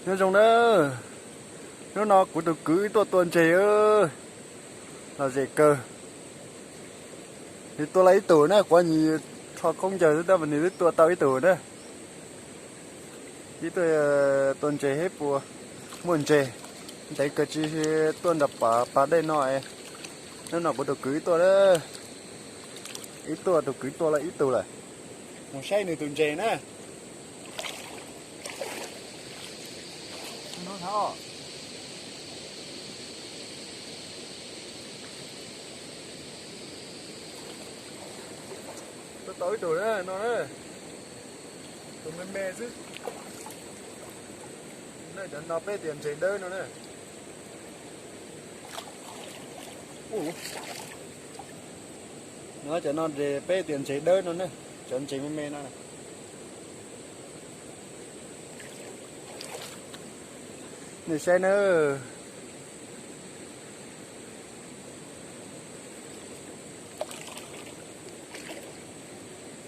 Nyob zoo na, hnub no kuv tus kwv tuaj tua ntses, lom zem kawg. Nws tua lawm ib tug na, kuv nyuam qhuav rho khaub ncaws xwb tab mas nws twb tua tau ib tug na. Ib tug tua ntses thiab puas muaj ntses, ntev kawg tsis tuaj nram pas dej no. Hnub no kuv tus kwv tuaj, ib tuaj tus kwv tua lawm ib tug lawm. Mus saib nws tus ntses na. Tuaj tau ib tug no na, tus me me xwb. Cov no peb tias ntses dawb no na. No cov no peb tias ntses dawb no na, cov ntses me me no. Nej saib na.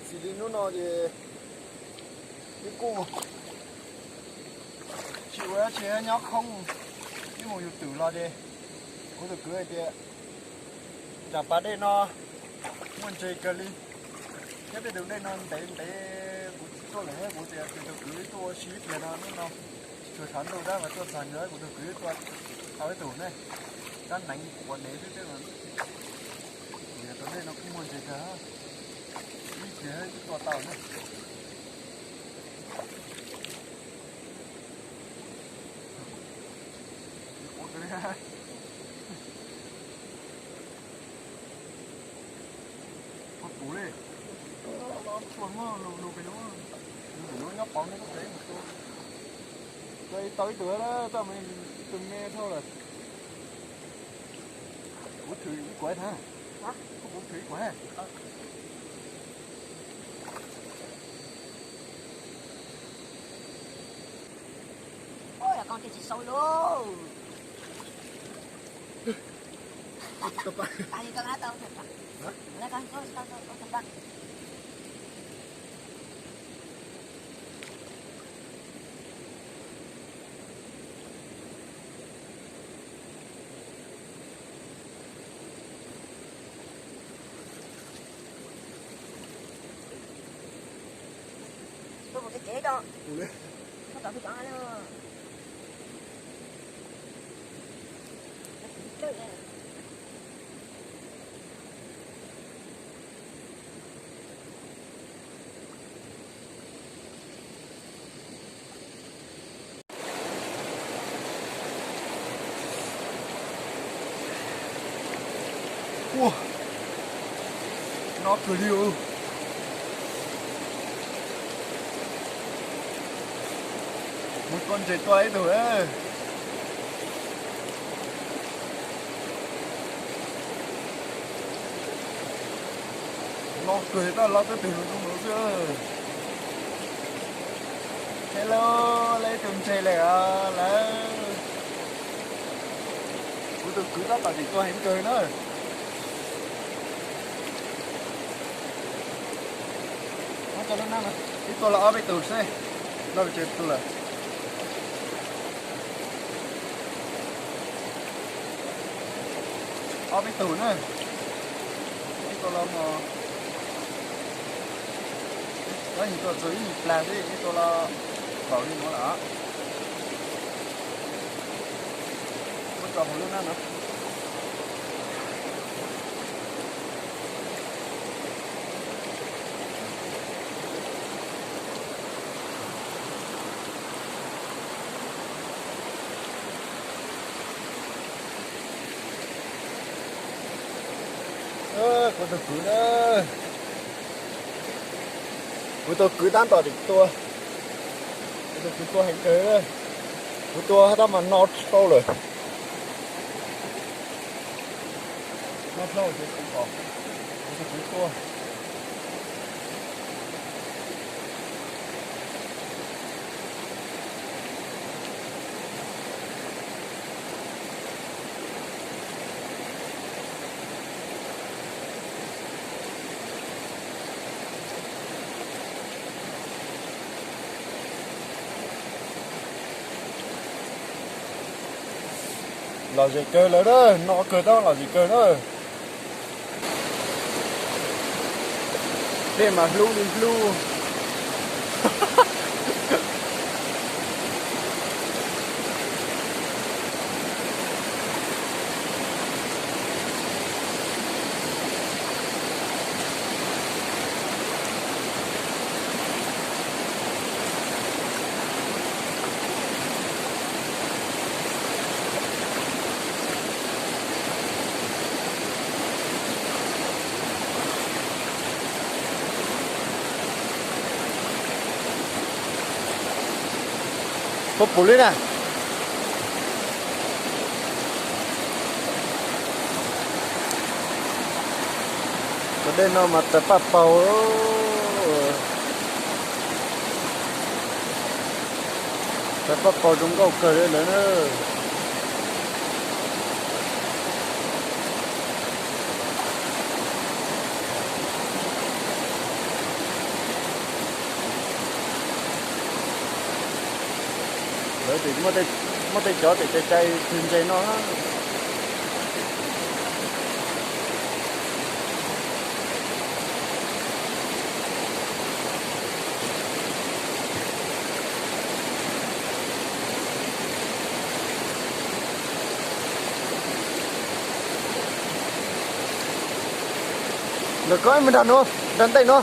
Xws li hnub no ces wb kuj tsis ua dab tsi, nyob khoob, wb mus yus twm los ces kuv tus kwv hais tias nram pas dej no muaj ntses kawg li, thiab tej tus dej no ntev ntev kuv tsis tuaj lawm thiab kuv tias tus kwv tuaj ua si tiag no hnub no tsis tshua tshav ntuj tab mas tuaj txog ntawd kuv tus kwv tuaj tau ib tug ne, tab neev quav dev xwb tej. Tus dej no kuj muaj ntses kawg, ib pliag twb tua tau na. Ua kuv li, tsuas muab lus lus pem lub, lus pem lub nyob pauv neb lub pem mus tua. Tua tau ib tug lawm, tau ib tug me dhau lawm. Kuv thwm ib kuav na, kuv thwm ib kuav. Ua, no kawg li. Mus tua ntses tua ib tug. No kawg li, tab loj twb twg zoo zoo xwb. Hello, lawv ib tug ntses lawm os lawv. Kuv tus kwv tab tom tseem tua heev kawg na. Muab tso lub nab no, ib tua los ob peb tug seb, loj li tsawg tus lawm. Ob peb tug na, ib tua los mos, tab yim tua txog ib yim plag xwb, ib tua los kaum li no lawm. Muab tso hauv lub nab no. Kuv tus kwv na, kuv tus kwv tab tom tseem tua, kuv tus kwv tua heev kawg. Kuv tua tab mas no tsis tau lawm. No dhau ces kuv kom kuv tus kwv tua. Lom zem kawg lawm na, no kawg tab lom zem kawg na. Dej mas hlub li hlub. Puas pum li na? Cov dej no mas tawg paj paug, tawg paj paug zoo nkauj kawg li lawm na. Lawv tseem muaj tej cov tseem cai cai txwg ntse no. Lawv koj mus nram no, nram ntej no.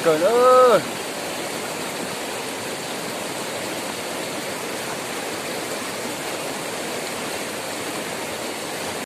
Kawg na.